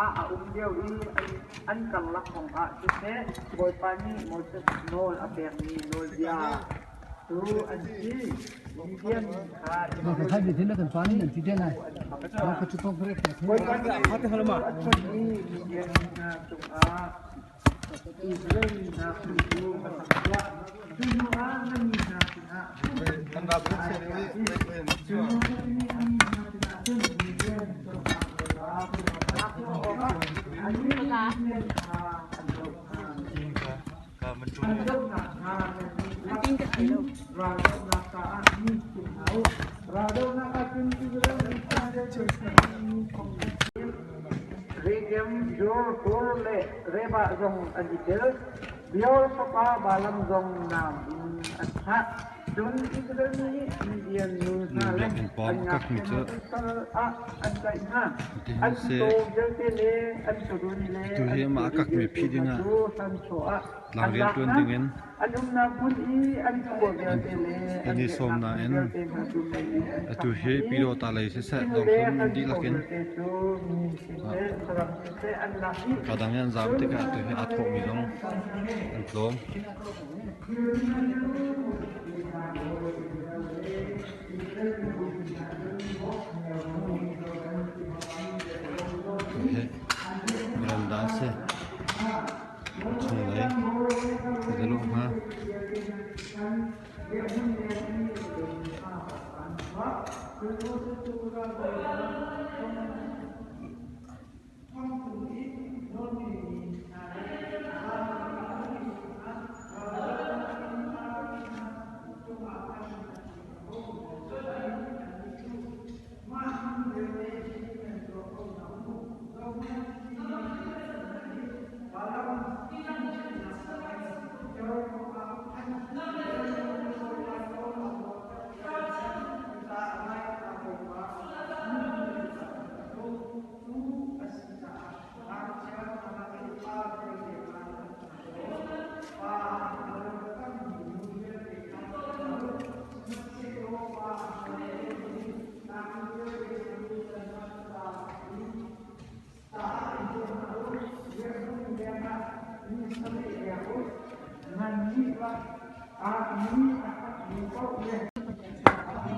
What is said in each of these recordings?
ah a um lio i an karlak kongah siseh, Bawipa nih Moses nawl a pekmi nawlbia cu an si. Midian mi kha Bawipa nih a chawnh i Midian mi hna cungah Israel mi hna cu ka sak tuah. Cu hnuah na mi hna sinah Cu hnu nih a mi hna sinah cun Midian cungah Bawipa annih Midian kha an doh hna. An dohnak hna nan dihlak in raldohnak caah mi thim hna u. Raldohnak ah cun Israel mi hna Regem, Jor, Hur le Rebah zong an i tel. Beor fapa Balaam zong naam in an thah. Cun Israel mi nih Midian nu hna le Biakinn pawng an a kakmi ngakchia cu hna cu sal ah an tlaih hna. Hitin An seh. taw vialte le an tuurun le Atu an hi amah a thilri kakmi vialte phih hna dingah cu hranchaw ah tlang an rian lak ṭuan hna. dingin An umnak hmun i an khua vialte le an an i sawm riahnak hmun nain vialte hna cu mei in an atu khangh hi hna i Pyidawta lei siseh thing le dawnghlum hranchaw dihlak in vialte cu mi siseh saram siseh an lak dih. kadang i an zaam Cun tikah atu hi aa thawhmi zong an tlawm. Hi veranda a si. A chunglei ka luh hnga.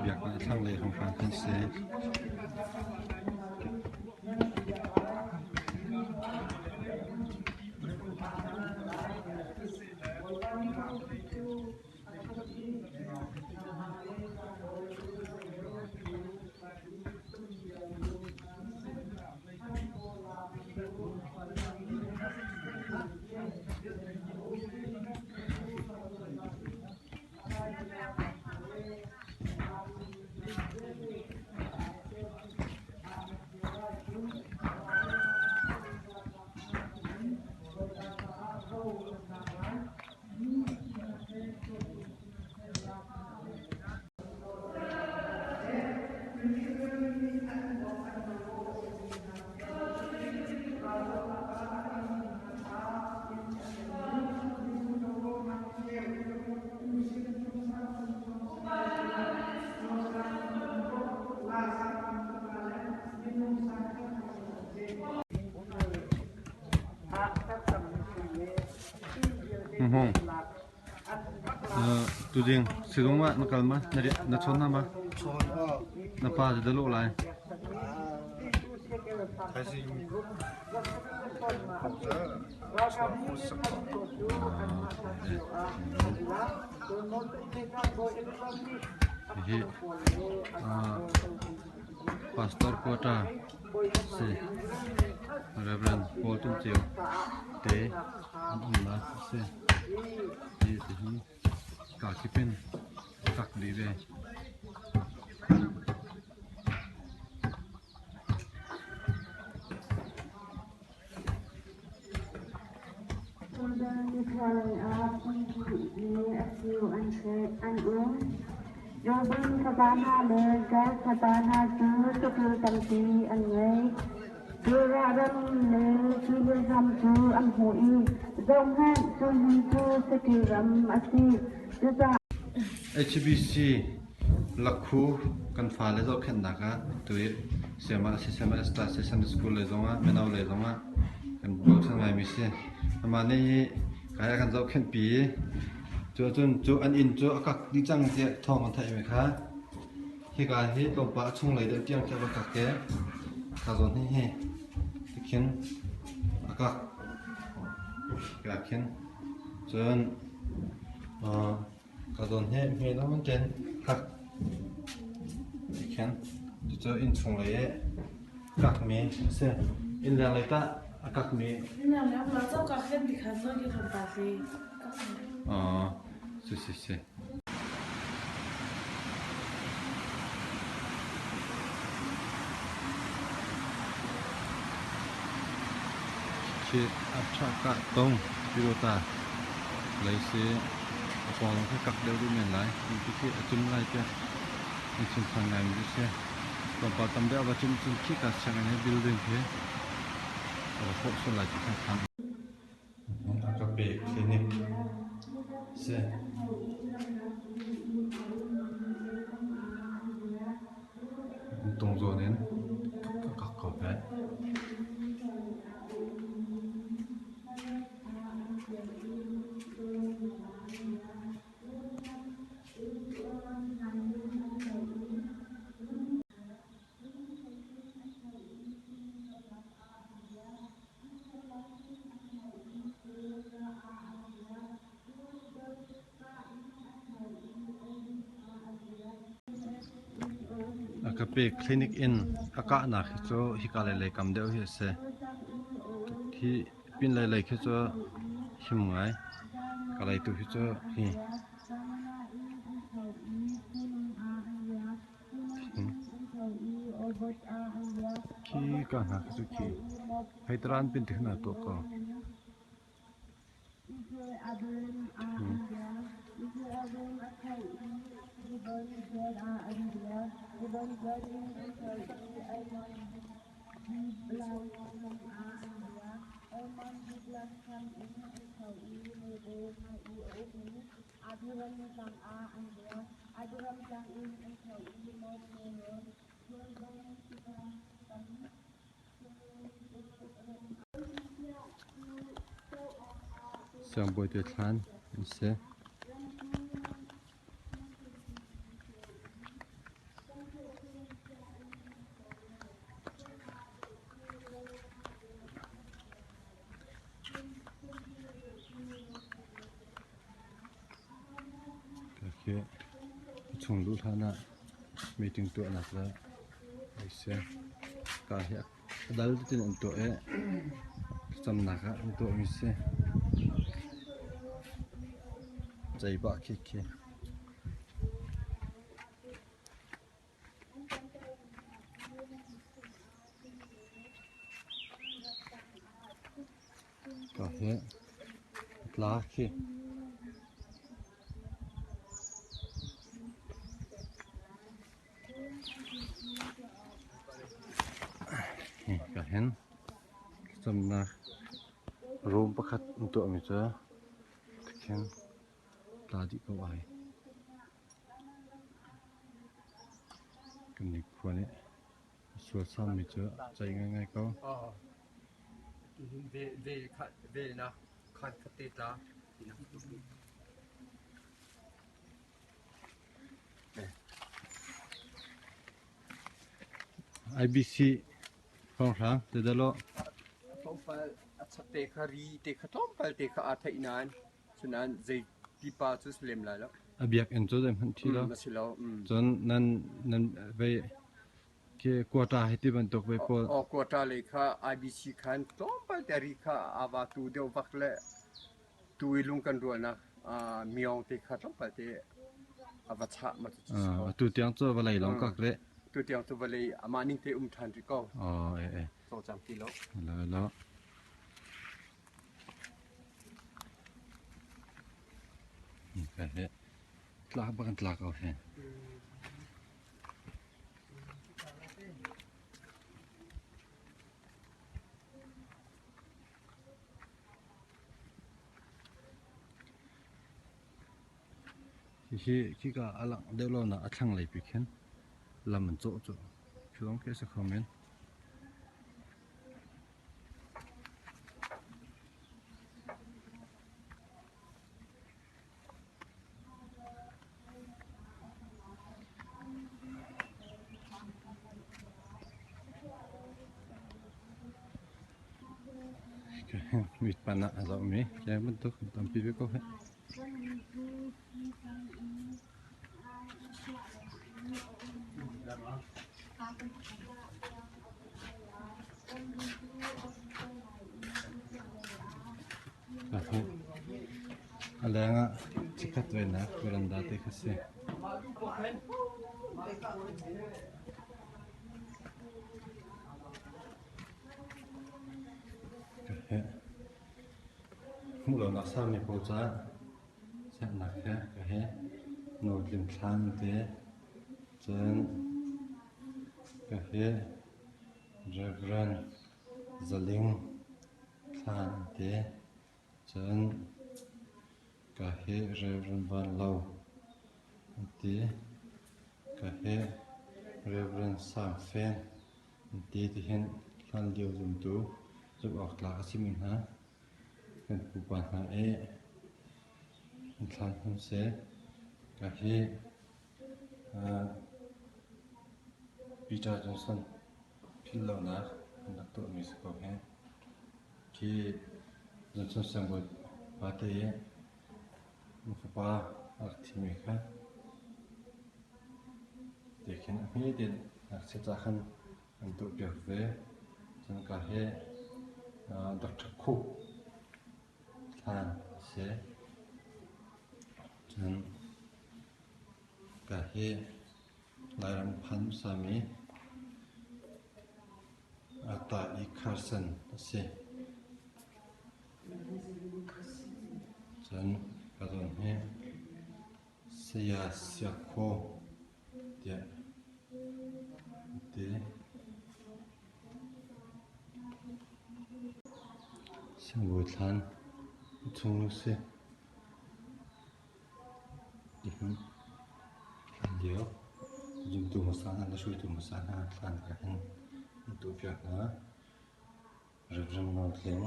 Biakinn a thlanglei hrawnghrang khin si. Tuding sizung ah na kal ma? Na chawn na ma? Na pa cu dah lawh lai? Hihi Pastor Quota si Reverend Paul Tum Ceu te an umnak a si. Hi tihin kakip in kak dih ve. Jordan nitlaklei ah hmunhnih le a cheu an um. Reuben fapa hna le Gad fapa hna cu saṭil tampi an ngei. Judah ram le Gilead ram cu an hmuh i zohhmanh, cu hmun cu saṭil ram a si. Cucaah HBC Lakhu kan fale zohkhenhnak ah tuit. Sayama si Sayama Esther si Sunday School lei zongah mino lei zongah kan bochan ngaimi si. Amah nih hi kai a kan zohkhenhpi i cu ahcun cu an inn cu a kak dih cang tiah thawng kan theihmi kha hika hi tlawmpal a chunglei deuh tiang khi a va kak i ka zawn hi hi tikhin a kak ka khin cun ka zawn hi hme nawn ten kak tikhin cucu inn chunglei i kakmi a si. Inn leng lei tah a kakmi Si si si. Khi a ṭha kah tong Pirota lei si a pawng khi kak deuh duh men lai. Ti khi a cum lai tiah an thinphang ngaimi cu si. Tlawmpal tam deuh a va cum cun khika sianginn hi building khi a va hrawh sual lai ti kha phan. A ka pek clinic si. Tung zawn in ka kak ko ve. A ka pek clinic in a kahnak hi cu hika lei lei kam deuh hi a si. Hi pinlei lei khi cu him ngai. Ka lei tu hi cu hi. Khi ka hna khi cu khi Heitran pin ti hna tuah ko. Siangbawi te thlan an si. Khi chung luh hlan ah meeting tuahnak le a si. Ka hi a dal tein an tuah i thlacamnak ah an tuahmi si. Ceibah khi khi. Ka hi a tla khi. Ka hin thlacamnak room pakhat an tuahmi cu tikhin tla dih ko ai. Kan khua nih a sualsammi cu a ceih ngaingai ko. Velnak khan khatte tla. IBC hrawnghrang te dalo. Tlawmpal a chak te kha ri te kha tlawmpal te kha aa theih nain cunain zei pipa cu si lem lai lo. A biakinn cu zeihmanh thi lo. A si lo. Cun nan nan vei khi quota hi ti bantuk vei pawl. Aw quota lei kha IBC khan tlawmpal te ri kha ava tu deuh vak le tu i lung kan rualnak miong te kha tlawmpal te a va chah ma cu si ko. Tu tiang cu vawlei lawng kak rih. Tu tiang cu vawlei amah ning te um ṭhan rih ko. Aw e e. Cawlcang ti lo. Lo lo. Tlak bak in tlak ko hi. Hihi khika a langh deuh lo nak a thlanglei pi khin lam an cawh cu. Philawng khi a si kho men. Mit pan ah a zohmi ke bantuk tampi ve ko hih. A leng ah chikkhat vennak veranda te kha si. Hmuh lonak sami pawl caah siangnak he ka he nawltling thlan te cun ka he Reverend Zaling Thlan an ti. Cun ka hi Reverend Van Lo an ti. Ka hi Reverend Sang Fen an ti. Tihin hlanlio zumtu zumh awk tlak a simi hna kan pupa hna i an thlan hmun si. Ka hi Peter Johnson philhlonak an rak tuahmi si ko hi. Khi Johnson siangbawi pate i an fapa a rak thimi kha ti khin a hme tein ngakchia ca khan an tuahpiak ve. Cun ka hi Dr. Cook thlan a si. Cun ka hi Lairam phan hmasami Ata i Carson a si. Cun ka zawn hi Saya Siakhaw tiah an ti. Siangbawi thlan chung si. Hlanlio zumtu hmasa hna le hruaitu hmasa hna thlan ka hin an tuahpiak hna. Reverend Nawl Tling,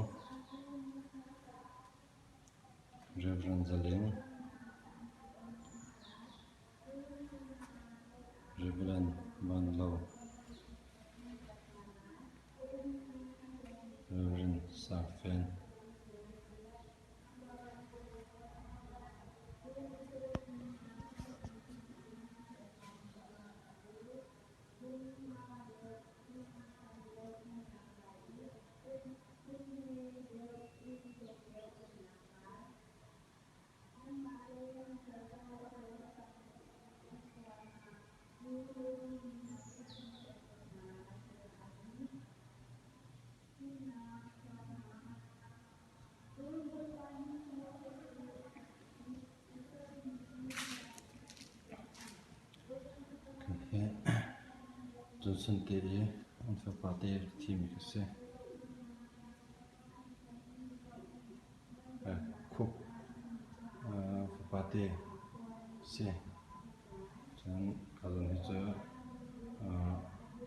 Reverend Za Ling, Reverend Van Lo, Reverend Sang Fen. Johnson te i an fapa te thimi ka si. Khup fapa te si. Cun ka zawn hi cu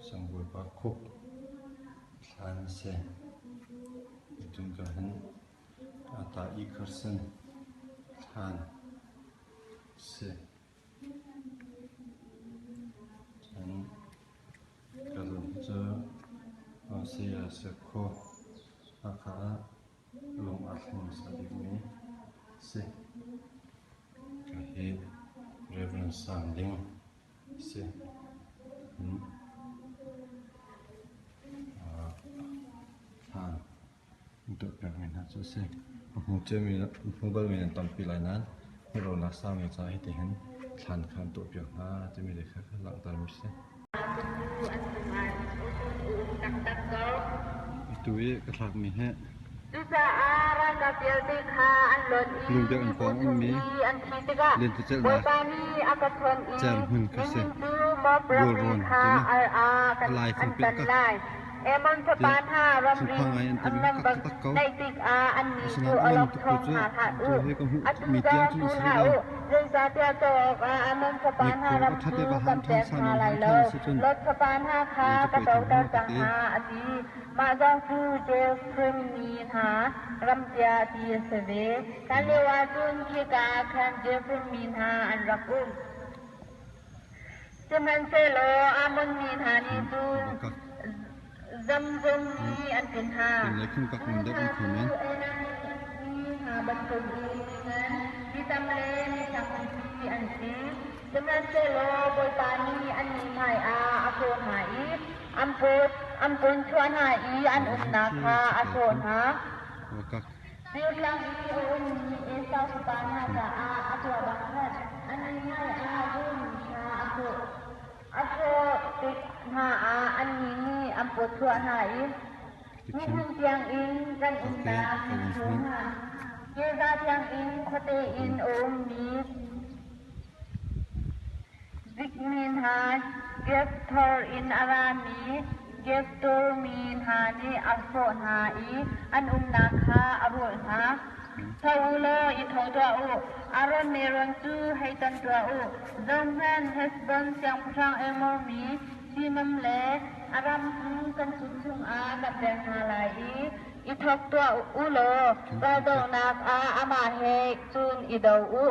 Siangbawipa Khup thlan a si. Cun ka hin Ata i Carson thlan a si. Cun ka zawn hi cu Saya Siakhaw Hakha ah lung aa thleng hmasa bikmi a si. Hi Reverend Sang Ling a si. Thlan an tuahpiakmi hna cu a si. A hmu ciami hmu balmi nan tampi lai nain hmuhlonak sangmi caah hitihin thlan kha an tuahpiak hna timi te kha langhtermi a si. Atu i ka thlakmi hi Cucaah ralkap vialte kha an lonh i lungbiakinn mibu pawng chung ummi i an thi tikah lentecelhnak Bawipa nih a ka chawnh i cerhmun kha si. nihin cu Moab ramri Bualrawn kha timi ar ah a lai an fungpilh tan ka lai. Ammon fapa hna ramri an nan bak naih tikah annih cu awlokchong hna hlah u, atu zong tu hlah u, zeicahtiah caw awkah Ammon fapa hna ram cu kan pek hna lai lo. Lot fapa hna kha ka toter cang hna, a ti. Mah zong cu Jefraim mi hna ram tiah ti a si ve. Hlan lioah cun khika ah khan Jefraim mi hna an rak um. Sihmanhsehlaw Ammon mi hna nih cun zamzummi an si hna. Cu hna cu Enak mi hna bantukin mi ngan, mi tam le mi sang an si. Sihmanhsehlaw Bawipa nih annih hmaiah a hrawh hna i an an pawnchuah hna i an umnak kha a hrawh hna. Tlang i a ummi Esau fapa hna caah a tuah bang khan annih hmaiah rulmi kha a hrawh. A hrawh tik hna ah annih nih an pawchuah hna i nihin tiangin kan umnak an hrawh hna. Gaza tiangin khuate in a ummi Zikmi hna Geshur in a rami Geshur mi hna nih a hrawh hna i an umnak kha a rawlh hna. Tho u law i tho tuah u, Aaron nelrawn cu hei tan tuah u. Zohhmanh, Heshbon siangpahrang Amor mi Simon le a ram cu kan kut chungah kan pek hna lai i i thawk tuah u law raldohnak ah amah he cun i do u.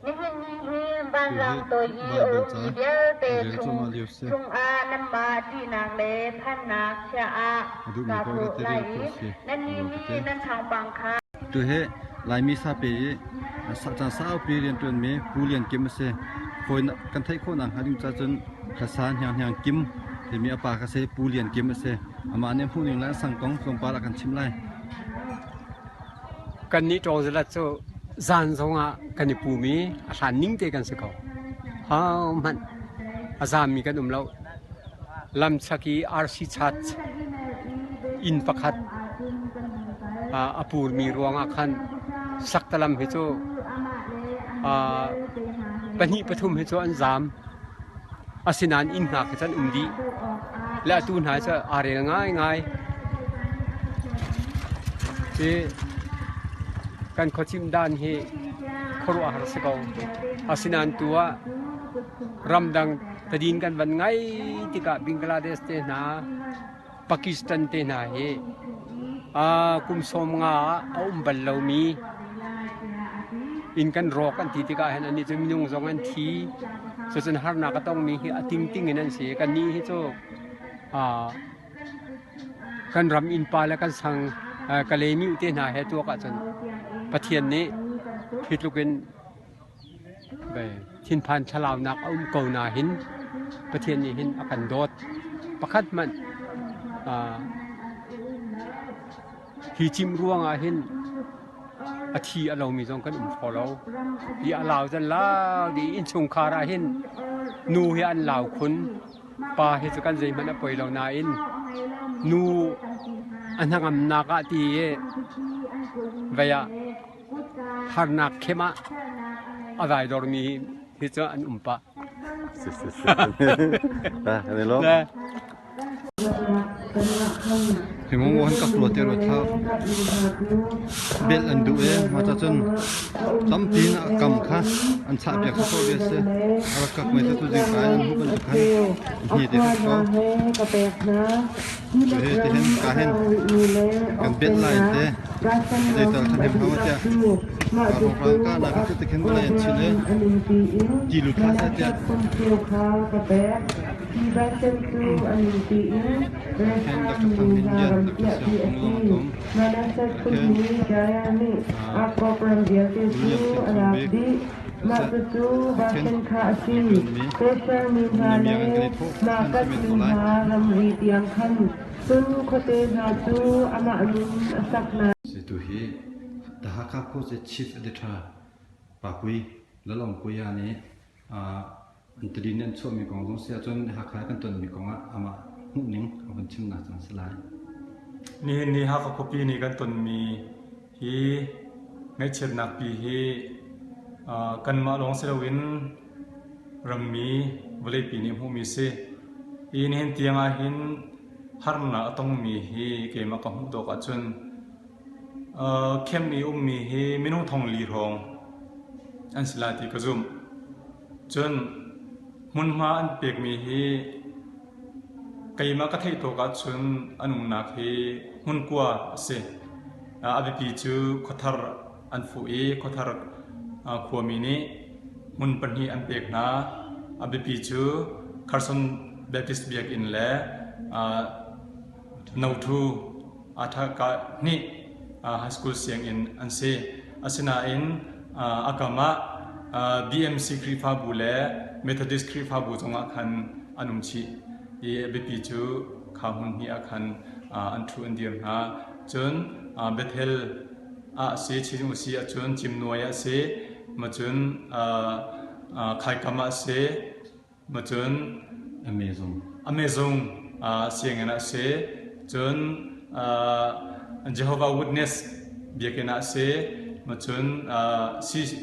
Nihin ni hi vanrang toi i a ummi vialte chung chungah nanmah ṭihnak le phannak chiah ah kaa thawh lai i nannih nih nan thawngpang kha Tu hi Laimi sape i caan saupi rianṭuanmi Pu Lian Kim a si. Fawi kan theih khawhnak hnga ding cun hlasa Hnianghniang Kim timi a pa kha si Pu Lian Kim a si. Amah nih hmuhning le an sang kong tlawmpal a kan chimh lai. Kannih ṭawngzalat cu zan zongah kan i pum i a hlan ning te kan si ko. Ahohmanh a zaammi kan um lo. Lamchak i RC Church inn pakhat a purmi ruangah khan saktalam hi cu pahnih pathum hi cu an zaam. Asinain inn hna khi cu an um dih. Le atu hna cu aa rel ngaingai. Hi kan khuacim dan hi khuaruahhar si ko. Asinain tu ah ramdang tadin kan van ngai tikah Bangladesh te hna, Pakistan te hna hi kum 50 ah a um bal lomi inn kan rawk an ti tikah hin annih cu minung zong an thi. Cucun harnak a tongmi hi a tingting in an si. Kannih hi cu kan ram innpa le kan sang Kalaymyo te hna he tuak ahcun Pathian nih hi tluk in Thinphan thlalaunak a um ko nain Pathian nih hin a kan dawt. Pakhat hmanh hi cim ruangah hin a thi a lomi zong kan um kho lo. Hi a lau zan lau dih innchungkhar ah hin nu hi an lau khun. Pa hi cu kan zeihmanh a poi lo nain nu a hnangamnak ah ti i vei ah harnak khem ah a vaidormi hi cu an um pah. Hi mong han kap lo te ro thla bel an duh e ma cha cun tampi na kam kha an chah piak so bia se rak kak mai tu jing kai an hu ban khan hi te ko he te hen ka hen kan bet lai te zeital than hem hawa tia rong ka na ka te khen balai an chin e ti lu tha sa tia Khen Dr. Thang Min Lian Dr. Siang Kung zong an um. Khen William Sin Cung Bik Khen Ṭuanmi Kum le miang in kan i thawh than si men ko lai. Tu hi The Hakha Post Chief Editor Papui Lalawmpuia nih An tadin an chuahmi kong zong si ahcun Hakha kan tonmi kong ah amah hmuhning a vun chimnak cang si lai. Nihin ni Hakha khuapi nih kan tonmi hi ngaihchiatnak pi hi kanmah lawng si loin rammi vawleipi nih hmuhmi si. Hi nihin tiang ahhin. harnak a tongmi hi keimah ka hmuh tawk ahcun camp i ummi hi minung 4,000 hrawng an si lai ti ka zumh. Cun hmunhma an pekmi hi keimah ka theih tawk ahcun an umnak hi hmunkua a si. A biapi cu khuathar an fuh i khuathar khuami nih hmun pahnih an pek hna. A biapi cu Carson Baptist Biakinn le Nothu hnih high school sianginn an si. Asinain a kam ah BMC Khrihfabu le Methodist Khrihfabu zongah khan an um chih i a biapi cu kha hmun hnih ah khan an ṭhu an dir hna. Cun Bethel ah a si, Chin Usi ahcun Cimnuai ah a si, macun Khaikam ah a si, Macun Amazon sianginn ah a si. Cun Jehovah Witness biakinn ah a si. Macun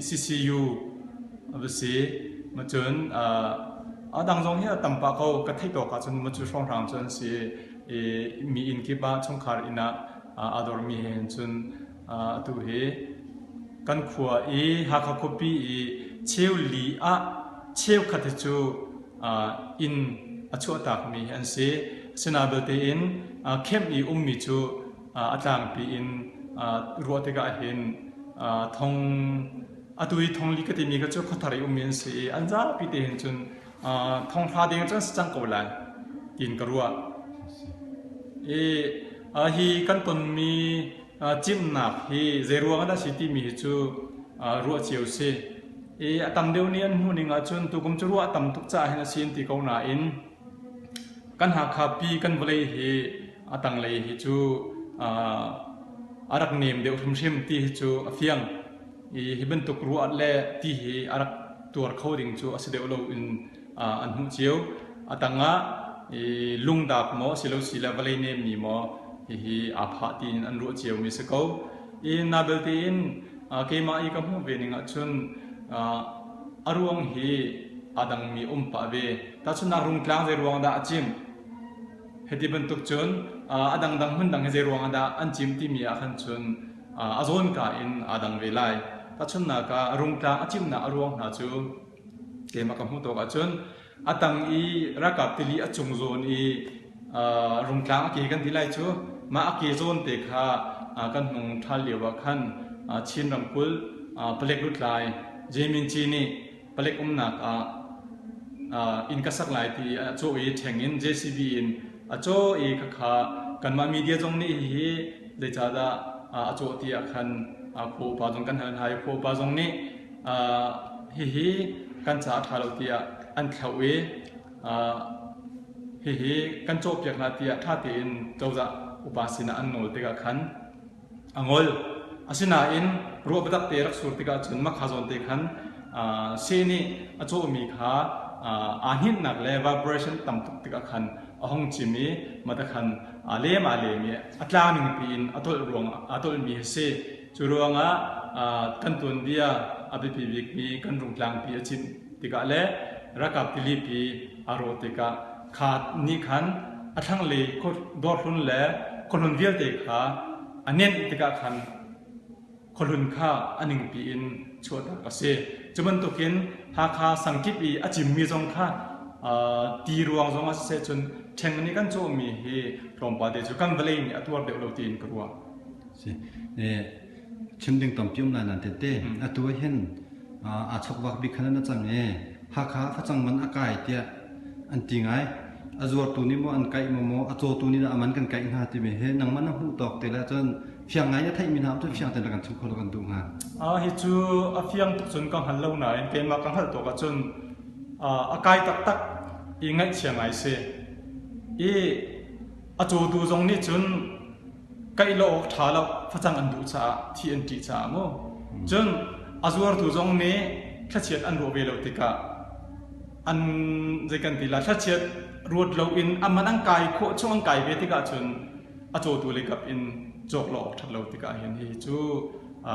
CCU a va si. Macun a dang zong hi a tam pah ko. Ka theih tawk ahcun macu hrawnghrang cu an si. I mi inn kip ah chungkhar inn ah aa dormi he hin cun atu hi kan khua i Hakha khuapi i cheuli ah cheukhat hi cu inn a chuahtakmi hi an si. Asinain belte in camp i ummi cu a tlangpi in ruah tikah hin thong atu i thongli ka timi kha cu khuathar i ummi an si i an zapi te hin cun thonghra deng cu an si cang ko lai tiin ka ruah. I hi kan tonmi cimnak hi zei ruang ah dah si timi hi cu ruah cio si. I a tam deuh nih an hmuh ning ahcun tukum cu ruah a tam tuk caah hin a si an ti ko nain kan Hakha pi kan vawlei hi a tanglei hi cu a rak nem deuh hrimhrim ti hi cu a fiang. I hi bantuk ruah le ti hi a rak tuar kho ding cu a si deuh lo in an hmuh cio. A tangah i lungdak maw silo si le vawlei nemmi maw hihi aa phah tiin an ruah cio mi si ko. I na belte in keimah i ka hmuh ve ning ahcun a ruang hi aa dangmi um pah ve. Tahchunhnak Rungtlang zei ruang dah a cim? Hiti bantuk cun a dangdang hmun dang hi zei ruang ah dah an cim timi ah khan cun a zawnka in aa dang ve lai. Tahchunhnak ah Rungtlang a cimnak a ruang hna cu keimah ka hmuh tawk ahcun a tang i ralkap tili a cung zawn i Rungtlang a ke kan ti lai cu mah a ke zawn te kha kan hnung ṭhal lio ah khan Chin ramkulh palek lutlai Jemin Ci nih palek umnak ah inn ka sak lai ti a cawh i ṭheng in JCB in a caw i khakha kanmah media zong nih hihi zeicahdah a cawh ti ah khan khua upa zong kan hal hna i khua upa zong nih hihi kan caah a ṭha lo tiah an thlauh i hihi kan cawhpiak hna tiah ṭha tein cozah upa sinah an nawl tikah khan A ngol. Asinain ruah biatak te rak sur tikah cun makha zawn te khan seh nih a cawhmi kha aa hninhnak le vibration tam tuk tikah khan a hung cim i mah khan aa lem aa lem i a tlang ning piin a tolh ruang aa tolhmi a si. Cu ruangah kan tuanbia a biapi bikmi kan rungtlangpi a cimh tikah le ralkap tilipi aa rawh tikah kha nih khan a thlanglei dawrhlun le khuahlun vialte kha a nenh tikah khan khuahlun kha a ningpi in chuahtak a si. Cu bantukin Hakha sangkip i a cimmi zong kha ti ruang zong ah siseh cun ṭheng nih kan cawhmi hi tlawmpal te cu kan vawlei nih a tuar deuh lo tiin ka ruah. Si. Chim ding tampi um lai nan tete. Atu ah hin aa chokvak bik khan na cang i Hakha facang man a kai tiah an ti ngai. A zuartu nih maw an kaih maw maw a cawtu nih dah a man kan kaih hnga timi hi nangmah na hmuh tawk te le cun fiang ngai na theihmi hna cun fiang tein rak kan chim kho kan duh hnga. Hi cu a fiang tuk cun ka hngal lo nain keimah ka hngalh tawk ahcun a kai taktak i ngaihchia ngai si. I a cawtu zong nih cun kaih lo awk ṭha lo facang an duh caah thi an ṭih caah mu cun a zuartu zong nih thlachiat an ruah ve lo tikah an zei kan ti la thlachiat ruat lo in a man an kai khawh chung an kai ve tikah cun a cawtu lei kap in cawk lo awk ṭhat lo tikah hin hihi cu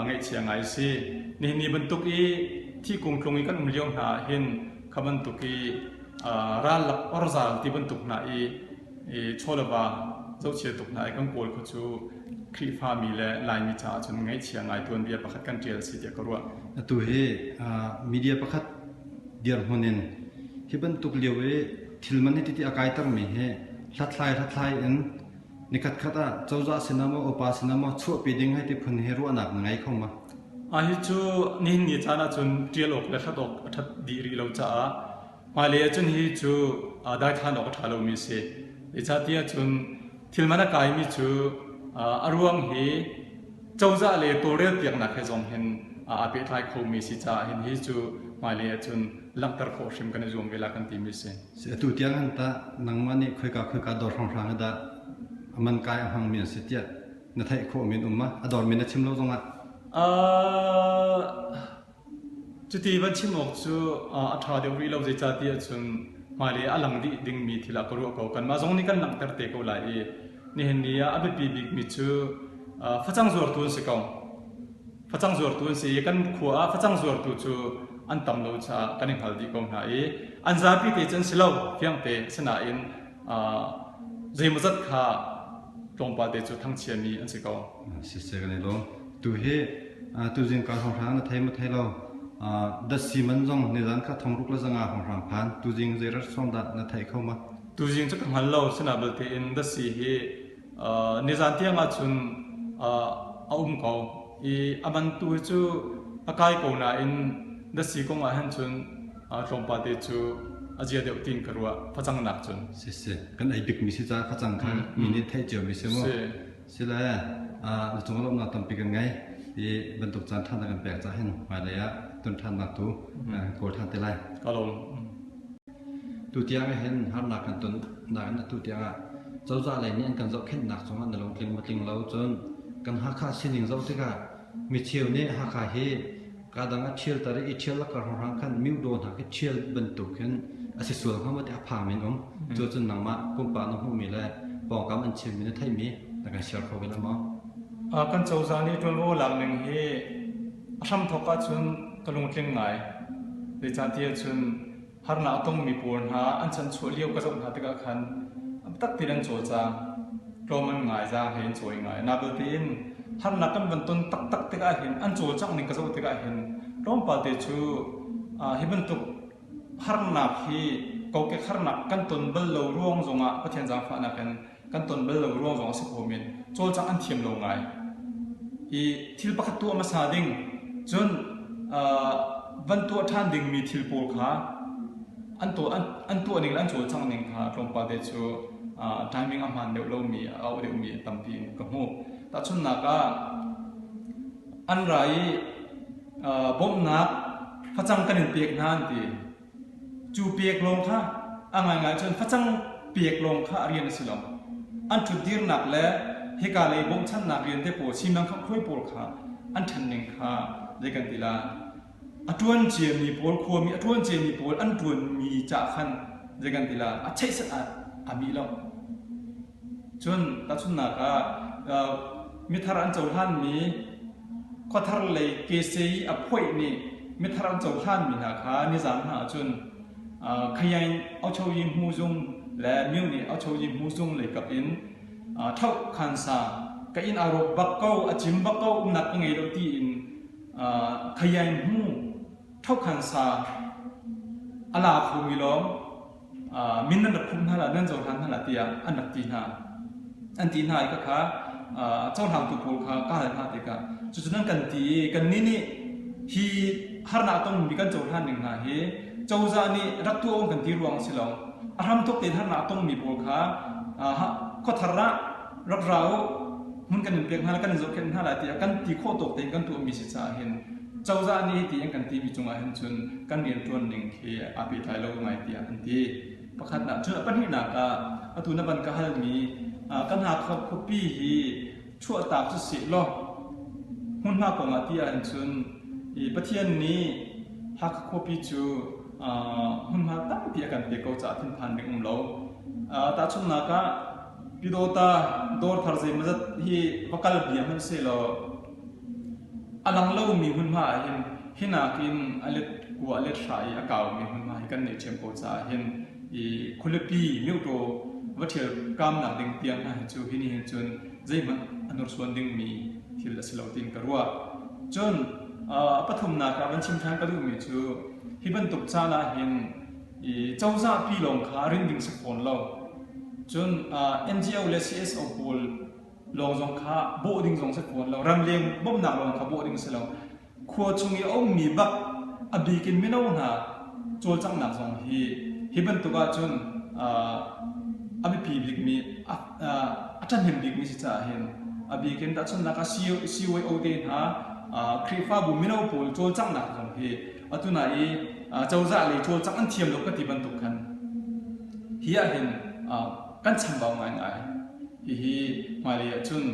ngaihchia ngai si nihin ni bantuk i thikung tlung i kan um lio hna ah hin kha bantuk i ral lak orzal ti bantuk hna i chawleva. Zohchia tuk hna i kan Kawl khua cu Khrihfami le Laimi caah cun ngaihchia ngai tuanbia pakhat kan ṭial a si tiah ka ruah. Atu hi media pakhat dirhmun in hi bantuk lio i thil man hi titi a kaitermi hi hlathlai hlathlai in nikhat khat ah cozah sinah maw upa sinah maw chuahpi ding hei ti phun hi ruahnak na ngei kho ma? A hi cu nihin ni caan ahcun ṭial awk le hlat awk a ṭhat dih rih lo caah hmailei ahcun hi cu daithlan awk a ṭha lomi a si. Zeicahtiah cun thil man a kaimi cu a ruang hi cozah le tawlrel piaknak he zong hin aa pehtlai khomi a si caah hin hi cu hmailei ahcun langhter khawh hrim kan i zuam ve la kan timi a si. Atu tiang han tah nangmah nih khoika khoika dawr hrawnghrang dah a man kai a hmangmi an si tiah na theih khawh min um ma? A dawr min na chim lo zongah? Cuti van chim awk cu a ṭha deuh rih lo zeicahtiah cun hmailei a lang dih dingmi thil ah ka ruah ko. Kanmah zong nih kan langhter te ko lai i nihin ni ah a biapi bikmi cu facang zuartu an si ko. Facang zuartu an si i kan khua ah facang zuartu cu an tam lo caah kan i hngal dih ko hna i an zapi te cu an si lo fiangte asinain zeimawzat kha tlawmpal te cu thangchiami an si ko. Siseh kan i lawm. Tu hi tuzing ka hrawnghrang na thei ma thei lo. Datsi man zong nizan kha thongruk le zanga hrawnghrang phan. Tuzing zeirat sawng dah na thei kho ma? Tuzing cu ka hngal lo sina belte in datsi hi nizan tiang ahcun a um ko i a man tu hi cu a kai ko nain datsi kong ah hin cun tlawmpal te cu a zia deuh tiin ka ruah facang nak cun. Siseh kan ei bikmi si caah facang kha mi nih theih cio mi si mu. Si. Sile na cung lawmhnak tampi kan ngei i bantuk caan ṭha na kan pek caah hin hmailei ah ton ṭhannak tu kan kawl ṭhan te lai. Ka lawm. Tu tiang hin harnak kan ton nain atu tiang ah cozah lei nih an kan zohkhenhnak cungah na lungtling ma tling lo cun kan Hakha sining zoh tikah micheu nih Hakha hi Kadang a ṭhial tar i i ṭhial lakar hrawnghrang khan miudaw hna khi ṭhial bantuk hin a si sual hnga maw ti a phang men um. Cu cun nangmah pumpak na hmuhmi le pawngkam an chimmi na theihmi na kan share kho ve la maw? Kan cozah nih ṭuanvo lak ning hi a hramthawk ahcun ka lungtling ngai. Zeicahtiah cun harnak a tongmi pawl hna an chanchuah lio ka zoh hna tikah khan biatak tein an cawlcang. Tlawm an ngai, zaang hlei an cawi ngai. Nabelte in harnak kan van ton taktak tikah hin an cawlcangh ning ka zoh tikah hin tlawmpal te cu hi bantuk harnak hi kokek harnak kan ton bal lo ruang zongah Pathian zaangfahnak in kan ton bal lo ruang zong a si kho men. Cawlcangh an thiam lo ngai. I thil pakhat tuah hmasa ding cun van tuah ṭhan dingmi thil pawl kha an tuah an tuah ning le an cawlcangh ning kha tlawmpal te cu timing a hmaan deuh lomi a auh deuhmi tampi in ka hmuh. Tahchunhnak ah an ra i bawmhnak facang kan in pek hna an ti. Cu pek lawng kha a ngaingai cun facang pek lawng kha a rian a si lo. An ṭhutdirnak le hika lei bawmhchanhnak rian te pawl simang khuai pawl kha an ṭhen ning kha zei kan ti la. A ṭuan ciami pawl khuami a ṭuan ciami pawl an ṭuanmi cah khan zei kan ti la a cheihsat ah a mih lo. Cun tahchunhnak ah mithar an cohlanmi khuathar lei kese i a phoih nih mithar an cohlanmi hna kha nizan hna ahcun Khayain Auchoyi Hmuzung le Myone Auchoyi Hmuzung lei kap in ṭhoh khansa ka inn aa rawk bak ko a cim bak ko umnak ka ngei lo tiin Khayain hmu ṭhoh khansa a la khomi lawng min nan rak khumh hna la nan cohlan hna la tiah an rak ti hna an ti hna i khakha cohlangtu pawl kha ka hal hna tikah cucu nan kan ti i kannih nih hi harnak tongmi kan cohlan ning hna hi cozah nih rak tuah um kan ti ruang a si lo a hramthok tein harnak tongmi pawl kha khuathar ah rak ra u hmun kan in pek hna kan in zohkhenh hna lai tiah kan ti khawh tawk tein kan tuahmi si caah hin cozah nih ti an kan timi cungah hin cun kan rianṭuan ning khi aa pehtlai lo ngai tiah an ti. Pakhatnak cun a pahnihnak ah atu na van ka halmi kan Hakha khuapi hi chuahtak cu seh law hmunhma kong ah ti ahhin cun Pathian nih Hakha khuapi cu hmunhma tampi a kan pek ko caah thinphan ding um lo. Tahchunhnak ah Pyidawta dawrthar zeimawzat hi va kal bia hmanh seh law A lang lomi hmunhma ah hin hi nakin a let kua a let hra i a kaumi hmunhma hi kan neih ṭhiam ko caah hin i khualipi myotaw va ṭhial kaamnak ding tiang hna hi cu hi nih hin cun zeihmanh a hnursuan dingmi thil a si lo tiin ka ruah. Cun a pathumnak ah van chim ṭhan ka duhmi cu hi bantuk caan ah hin i cozah pi lawng kha rin ding si fawn lo. Cun NGO le CSO pawl lawng zong kha bawh ding zong si fawn lo. Ramleng bawmhnak lawng kha bawh ding si lo. Khua chung i a ummi bak a bik in mino hna cawlcanghnak zong hi hi bantuk ahcun a biapi bikmi a ṭhahnem bikmi si caah hin a bik in tahchunhnak ah CYO te hna Khrihfabu mino pawl cawlcanghnak zong hi atu na i cozah lei cawlcangh an thiam lo ka ti bantuk khan hi ah hin kan chambau ngaingai. Hihi hmailei ahcun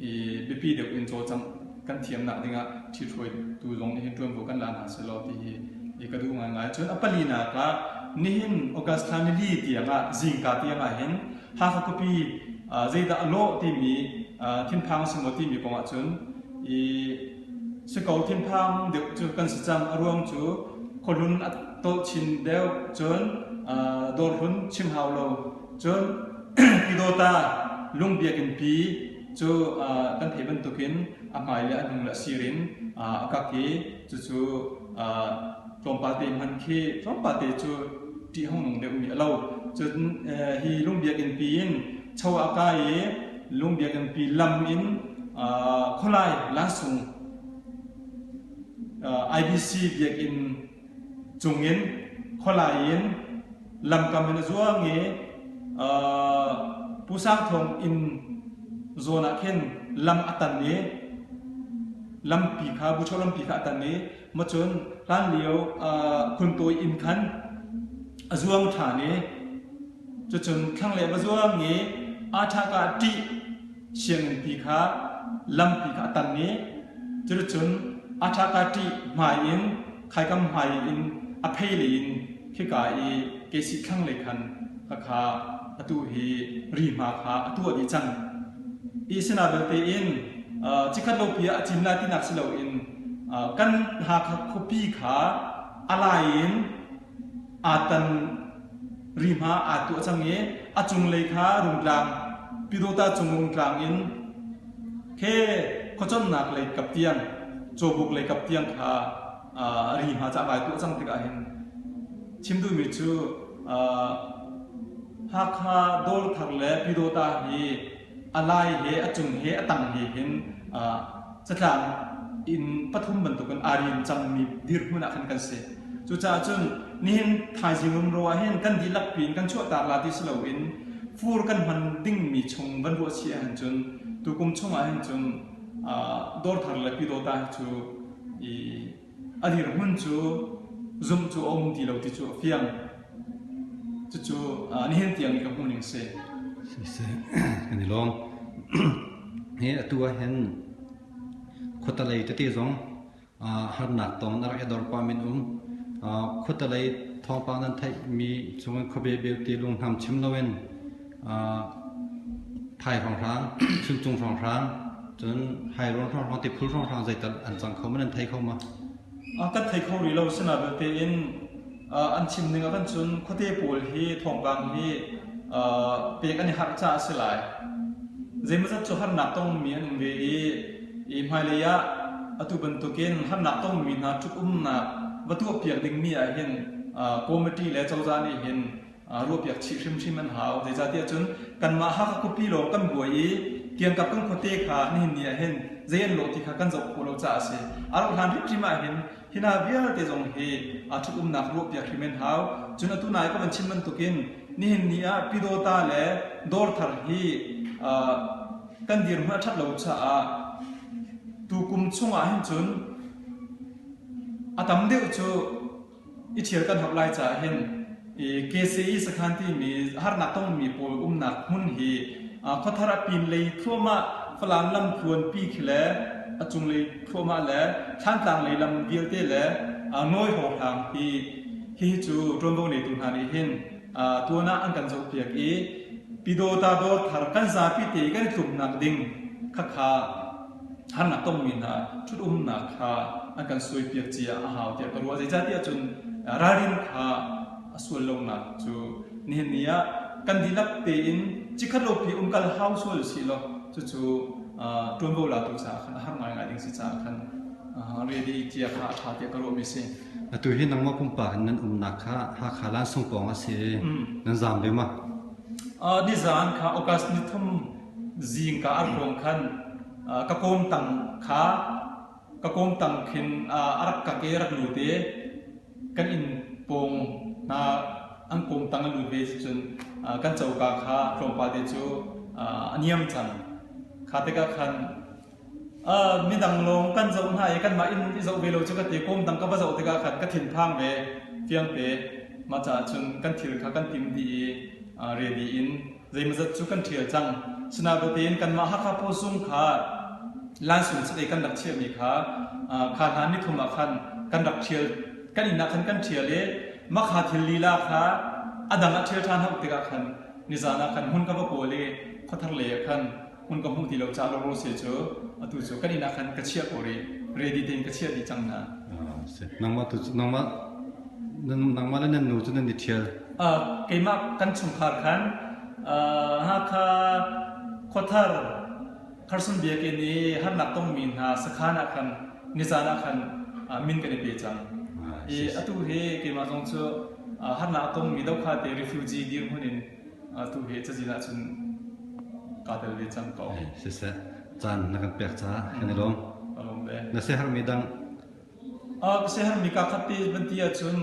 i biapi deuh in cawlcangh kan thiamnak dingah ṭhithruaitu zong nih hin ṭuanvo kan la hna selaw ti hi ka duh ngaingai. Cun a palinak ah nihin August thla nili tiangah zingka tiangah hin Hakha khuapi zeidah a lawh timi thinphang a si maw timi kong ahcun i si ko thinphang deuh cu kan si cang. A ruang cu khuahlun a tolh chin deuh cun dawrhlun chim hau lo cun Pyidawta lung biakinnpi cu kan theih bantukin a hmai le a hnung le a sir in a kak i cucu tlawmpal te hman khi tlawmpal te cu ṭih hong nung deuhmi a lo. Cun hi lung biakinnpi in cho ah kai i lung biakinnpi lam in khualai lansung IBC biakinn cungin khualai in lamkam in a zuang i Pu Sang Thawng inn zawn ah khin lam a tan i lampi kha Bucho lampi kha a tan i macun hlanlio Khuntawi inn khan a zuang ṭhan i cucun thlanglei a va zuang i aa ṭih sianginnpi kha lampi kha a tan i cuticun Aṭhakaṭi hmai in khaikam hmai in a phei lei in khika i Kesi thlanglei khan khakha atu hi rihma kha a tuah dih cang. I sinah belte in cikhat lopi ah a cin lai tinak si loin kan Hakha khuapi kha a lai in aa tan rihma aa tuah cang i a cunglei kha Rungtlang Pyidawta cung Rungtlang in khe khuaconnak lei kap tiang Cawbuk lei kap tiang kha rihma ca vai tuah cang tikah hin chim duhmi cu Hakha Dawrthar le Pyidawta hi a lai he a cung he a tang he hin catlang inn pathum bantukin aa rin cangmi dirhmun ah khan kan si. Cucaah cun nihin thaizing rumro ah hin kan dihlak piin kan chuahtak la ti si loin fur kan hman dingmi chung van ruah chih ahhin cun tukum chung ah hin cun dawrthar le pyidawta hi cu i a dirhmun cu zumh cu a um ti lo ti cu a fiang. Cucu nihin tiang i ka hmuh ning si. Siseh, kan i lawm. Hi atu ah hin khuatalei tete zong harnak tong na rak i dor pah men um. Khuatalei thawngpang nan theihmi chungin khuabe belte lunghnam chim loin thai hrawnghrang, chuncung hrawnghrang, cun hairawn hrawnghrang, tiphul hrawnghrang zeital an cang kho ma nan thei kho ma? Kan thei kho rih lo sina belte in an chim ning ah kan cun khuate pawl hi thawngpang hi pek an i harh caah a si lai. Zeimawzat cu harnak tongmi an um ve i i hmailei ah atu bantukin harnak tongmi hna ṭhut-umnak va tuahpiak dingmi ah hin committee le cozah nih hin ruahpiak chih hrimhrim an hau. Zeicahtiah cun kanmah Hakha khuapi lawng kan buai i kiangkap kan khuate kha nihin ni ah hin zei an lawh ti kha kan zoh khawh lo caah a si. A rauh hlan hrimhrim ah hin hi hna vialte zong hi aa ṭhut-umnak ruahpiak hrim an hau. Cun atu nai ka van chim bantukin nihin ni ah Pyidawta le Dawrthar hi kan dirhmun a ṭhat lo caah tukum chungah hin cun a tam deuh cu i ṭhial kan hauh lai caah hin i KCE sakhan timi harnak tongmi pawl umnak hmun hi khuathar a pin lei thluahmah Falam lamtluan pi khi le a cunglei thluahmah le Thlantlang lei lam vialte le Nawi hawhlang hi hihi cu ṭuanvo neitu hna nih hin tuan ah an kan zohpiak i Pyidawta dawr thar kan zapi te kan i tlumnak ding khakha harnak tongmi hna ṭhut-umnak kha an kan suaipiak cia a hau tiah ka ruah. Zeicahtiah cun ralrin kha a sual lonak cu nihin ni ah kan dihlak tein cikhat lopi umkal hau sual usih law cucu ṭuanvo latu caah khan a har ngaingai ding si caah khan ready cia kha a ṭha tiah ka ruahmi si. Atu hi nangmah pumpak in nan umnak kha Hakha Lansung pawng a si i nan zaam ve ma? Nizaan kha August ni thum zingka arhluang khan ka kawm tang kha ka kawm tang khin a rak kak i rak lut i kan inn pawng hna an kawm tang an lut ve cun kan coka kha tlawmpal te cu a niam cang. Kha tikah khan midang lawng kan zoh hna i kanmah inn i zoh ve lo cu ka ti kawm dang ka va zoh tikah khan ka thinphang ve fiangte. Mah caah cun kan thil kha kan tim dih i ready in zeimawzat cu kan ṭhial cang. Sinain kanmah Hakha pawsung kha lansung cite kan rak chiahmi kha kha hlan nithum ah khan kan rak ṭhial kan inn ah khan kan ṭhial i makha thil lila kha a dang ah ṭhial ṭhan hauh tikah khan nizan ah khan hmun ka va kawl i khuathar lei ah khan hmun ka hmuh ti lo caah rose cu atu cu kan inn ah khan ka chiah ko rih ready tein ka chiah dih cang hna. Nangmah tu nangmah nangmah le nan nu cu nan i ṭhial. Keimah kan chungkhar khan Hakha khuathar Kharsun biakinn i harnak tongmi hna sakhan ah khan nizan ah khan min kan i pe cang. I atu hi keimah zong cu harnak a tongmi dokhate refugee dirhmun in atu hi cazin ah cun kaa tel ve cang ko. Siseh, caan na kan pek caah kan i lawm. Ka lawm ve. Na siaherhmi dang Ka siaherhmi kaa khat te van ti ahcun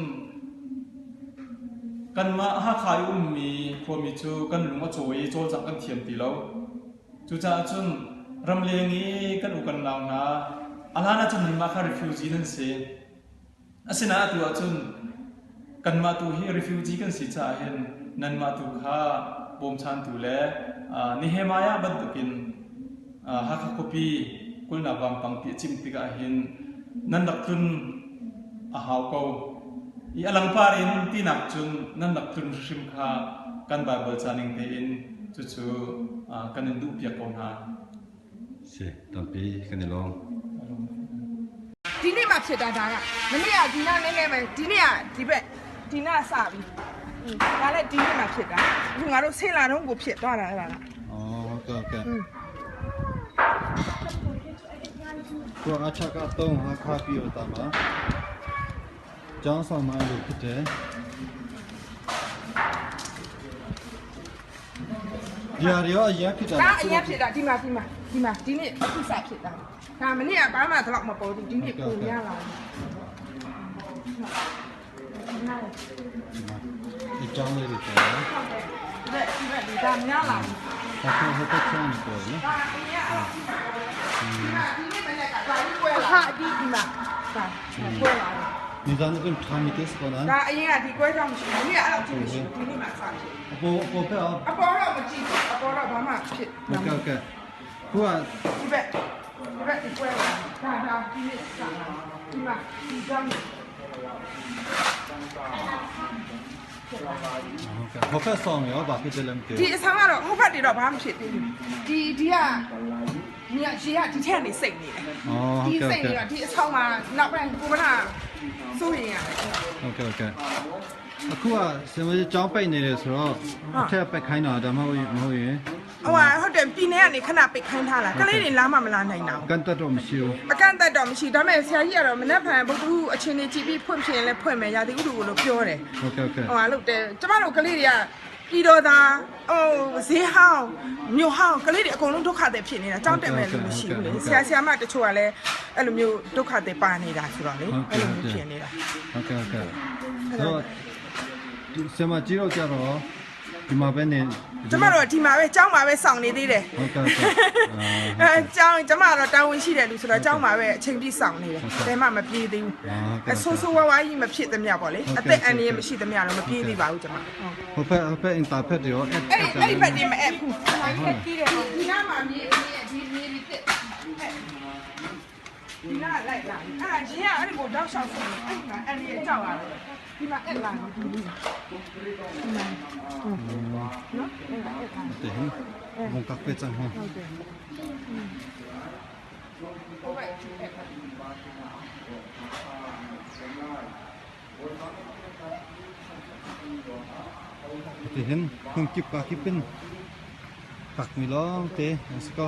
kanmah Hakha i ummi khuami cu kan lung a caw i cawlcangh kan thiam ti lo. Cucaah cun ramleng i kan u kan nau hna a hlan ahcun nanmah kha refugee nan si. Asinain atu ahcun kanmah tu hi refugee kan si caah hin nanmah tu kha bawmchantu le Nehemiah bantukin Hakha khuapi kulhnak vampang ti a cim tikah hin nan rak tlun a hau ko. I a langpar in tinak cun nan rak tlun hrim kha kan Baibal ca ning tein cucu kan in duhpiak ko hna. Si, tampi kan i lawm. ဒီနေ့မှဖြစ်တာဒါကမနေ့ကဒီနားနည်းနည်းပဲဒီနေ့ကဒီဘက်ဒီနားစပြီဒါလည်းဒီနေ့မှဖြစ်တာအခုငါတို့ဆင်းလာတော့ကိုဖြစ်သွားတာအဲ့ဒါက အော်ဟုတ်ကဲ့ဟုတ်ကဲ့ကိုအချာကတော့ဟာခါပြီးတော့တာမှာကျောင်းဆောင်မှာလို့ဖြစ်တယ်ဒီဟာရောအရင်ဖြစ်တာ ဒါအရင်ဖြစ်တာဒီမှာဒီမှာဒီမှာဒီနေ့အခုစဖြစ်တာဒါမနေ့ကဘာမှတော့မပေါ်ဘူးဒီနေ့ပုံရလာ ဒီကျောင်းလေးတွေပေါ် တယ်ဟုတ်တယ်ဒီဘက်ဒီဘက်ဒီဒါများလာပြီ ဒါဆိုဟိုတက်ချမ်းပေါ်နော် ဒါအရင်အဲ့လိုဒီမှာဒီနေ့မနေ့ကဒါကြီးပွဲလာဟာဒီဒီမှာဒါပွဲလာတယ် ဒီဇာတ်ကထာမီတက်စကောနော် ဒါအရင်ကဒီကွဲကြောင်မရှိဘူးဒီနေ့အဲ့လိုကြည့်မရှိဘူးဒီနေ့မှစဖြစ် အပေါ်အပေါ်ဖက်အောင် အပေါ်တော့မကြည့်ဘူးအပေါ်တော့ဘာမှဖြစ် ဟုတ်ကဲ့ဟုတ်ကဲ့ခုက ဒီဘက်ဒီဘက်ဒီကွဲလာဒါဒါဒီနေ့စလာဒီမှာဒီကြောင် ဟုတ်ကဲ့ဟိုဖက်ဆောင်ရောဘာဖြစ်တယ်လဲမသိ ဒီအဆောင်ကတော့ဟိုဘက်တွေတော့ဘာမှဖြစ်သေးဘူးဒီဒီကမြရေကဒီထက်ကနေစိတ်နေတယ် အော် ဒီ ဟုတ်ကဲ့ စိတ်နေတော့ဒီအဆောင်မှာနောက်ပိုင်းကိုမနာစိုးရင်ရတယ် ဟုတ်ကဲ့ဟုတ်ကဲ့အခုကဆင်မကြီးကျောင်းပိတ်နေတယ်ဆိုတော့အထက်ပိတ်ခိုင်းတာဒါမှမဟုတ်မဟုတ်ရင် ဟိုဟာဟုတ်တယ်ပြည်နယ်ကနေခဏပိတ်ခိုင်းထားတာကလေးတွေလာမှမလာနိုင်တော့ ကန့်တက်တော့မရှိဘူး အကန့်အသတ်တော့မရှိဒါပေမဲ့ဆရာကြီးကတော့မနက်ဖြန်ဗုဒ္ဓဟူအချင်းကြီးကြည့်ပြီးဖွင့်ဖြစ်ရင်လည်းဖွင့်မယ်ရာသီဥတုကိုလို့ပြောတယ် ဟုတ်ကဲ့ဟုတ်ကဲ့ ဟိုဟာလို့တယ်ကျမတို့ကလေးတွေကပြည်တော်သားဟိုဈေးဟောင်းမြို့ဟောင်းကလေးတွေအကုန်လုံးဒုက္ခတွေဖြစ်နေတာကြောက်တယ်မဲ့လို့မရှိဘူးလေဆရာဆရာမတချို့ကလည်းအဲ့လိုမျိုးဒုက္ခတွေပါနေတာဆိုတော့လေအဲ့လိုမျိုးဖြစ်နေတာ ဟုတ်ကဲ့ဟုတ်ကဲ့ဆိုတော့ဆင်မကြီးတော့ကြတော့ဒီမှာပဲနေ ကျမတို့ကဒီမှာပဲကြောင်းမှာပဲစောင့်နေသေးတယ် ဟုတ်ကဲ့ဟုတ်ကဲ့ အဲကြောင်းကျမတော့တာဝန်ရှိတယ်လူဆိုတော့ကြောင်းမှာပဲအချိန်ပြည့်စောင့်နေတယ်ဘယ်မှမပြေးသေးဘူးအဆိုးဆိုးဝါးဝါးကြီးမဖြစ်သမျှပေါ့လေအသက်အန္တရာယ်မရှိသမျှတော့မပြေးသေးပါဘူးကျမဟုတ် ဟိုဖက်ဟိုဖက်အင်တာဖက်ရောအဲ့ အဲ့ဒီအဲ့ဒီဘက်နေမအပ်ဘူးဒီနားမှာမြေမြေဒီမြေဒီတစ်ဒီနားလိုက်လာအဲ့ဒါရင်ကအဲ့ဒီကိုတောက်လျှောက်ဆုံးအဲ့ဒီမှာအန်ဒီကြောက်ရတယ်ဒီမှာအဲ့လာဒီနော်အဲ့ဒါအဲ့ဒါ တဲ့ဟင်ဘုံကပဲချန်ဟော ဟုတ်တယ်ဟုတ်ပဲအဲ့ တ Tihin hmun kip ka kip in kakmi lawngte an si ko.